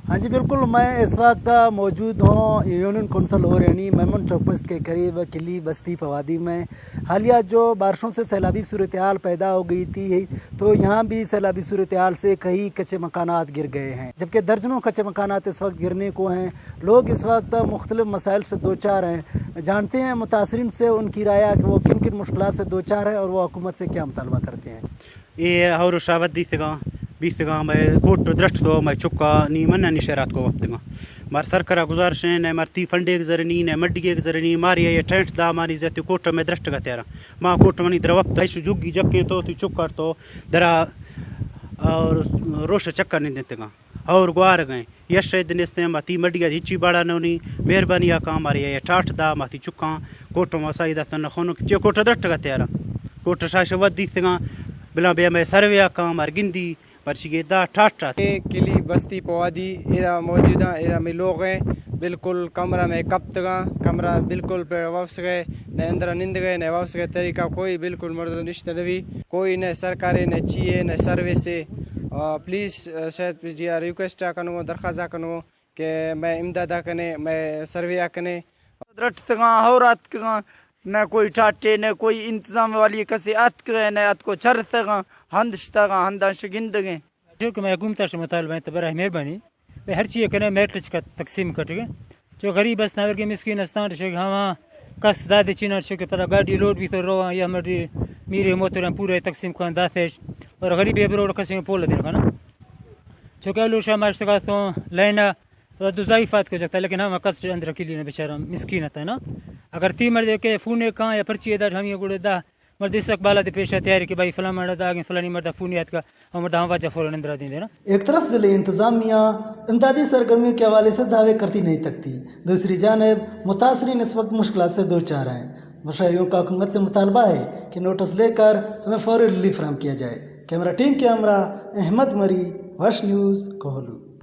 ہاں جی، بالکل، میں اس وقت موجود ہوں یونین کونسل اورینی میمن چوک پوسٹ کے قریب کلی بستی پوادی میں۔ حالیہ جو بارشوں سے سیلابی صورتحال پیدا ہو گئی تھی، تو یہاں بھی سیلابی صورتحال سے کئی کچے مکانات گر گئے ہیں، جبکہ درجنوں کچے مکانات اس وقت گرنے کو ہیں۔ لوگ اس وقت مختلف مسائل سے دوچار ہیں۔ جانتے ہیں متاثرین سے ان کی رائے کہ وہ کن کن مشکلات سے دوچار ہیں اور وہ حکومت سے کیا مطالبہ کرتے ہیں۔ اے ہور و شاوت دیتگاں، بیتگاں، مئے کوٹ درٹتو، مئے چکا نی من نی شہرات کو وپتگاں۔ مار سرکرا گزارش ہیں، نئے مار تی فنڈیگ زرنی، نئے مڈیگ زرنی، ماری اے ٹینٹ دا مانی زیتی کوٹ میں درٹگا تیارا۔ ما کوٹ منی دروپت، ایشو جوگی جکیں تو تی چکر تو درا اور روش چکر نہیں دیتگاں۔ ہور گوار گئے۔ یش شہید نیستیں، ما تی مڈی ء ہچی باڑا نونی۔ مہربانی آ کاں مارے اے ٹاٹ دا، ما تی چکاں کوٹو مسائی دا تن خونو کہ چے کوٹو درٹگا تیارا۔ کوٹو شاش ود دیتگاں، بلا بیا مئے سروے آ کاں مار گندی، پرچی گے دا ٹاٹ ٹاٹ۔ اے کلی بستی پوادی ایرا موجوداں، ایرا می لوغ ہیں، بالکل کمرہ میں کپتگاں، کمرہ بالکل پہ وفس گئے، نہ اندرا نند گئے، نہ وفس گئے، طریقہ کوئی بالکل مردم نشتہ نوی، کوئی نہ سرکارے، نہ چیے، نہ سروسے۔ آ، پلیز، آ، شاید جی آ ریکویسٹ آ کنو، درخواست آ کنو کہ مئے امداد آ کنے، مئے سروے آ کنے۔ درٹتگاں، ہور آتکگاں، نہ کوئی ٹاٹے، نہ کوئی انتظام والی کسے آتکگے، نہ آتکو چرتگاں، ہند شتگاں، ہنداں شگندگیں۔ چونکہ مئے حکومت ء مطالبہ انت، برائے مہربانی بھئی ہر چیز کنے میرٹ چ تقسیم کٹگے۔ چو غریب است، نہ ورگے مسکین استان، چو کہ ہما کس دادے چینان، چو کہ پدا گاڑی لوڈ بیت و روان، یا مردی میرے موتر پورے تقسیم کن داتش، اور غریب بروڑ کسی پول دین کنا۔ چو کہ لوشا ماشتگا تو لینا، پدا دو ضعیف آتکو جتا، لیکن ہما کس اندر کلی نہ بیچارہ مسکین اتا نا۔ اگر تی مردے کہ فون کان یا پرچی داٹ ہمی گڑے دا مردی سک بالا دے پیشا تیاری کہ بھائی فلاں مرد آگے، فلانی مرد فون آتکا، ہم مرد ہم واجہ فوراً اندرا دین دینا۔ ایک طرف ضلع انتظامیہ امدادی سرگرمیوں کے حوالے سے دعوے کرتی نہیں تھکتی، دوسری جانب متاثرین اس وقت مشکلات سے دو چار ہیں۔ مشاہیروں کا حکومت سے مطالبہ ہے کہ نوٹس لے کر ہمیں فوری ریلیف فراہم کیا جائے۔ کیمرہ ٹیم کے ہمراہ احمد مری، وش نیوز، کوہلو۔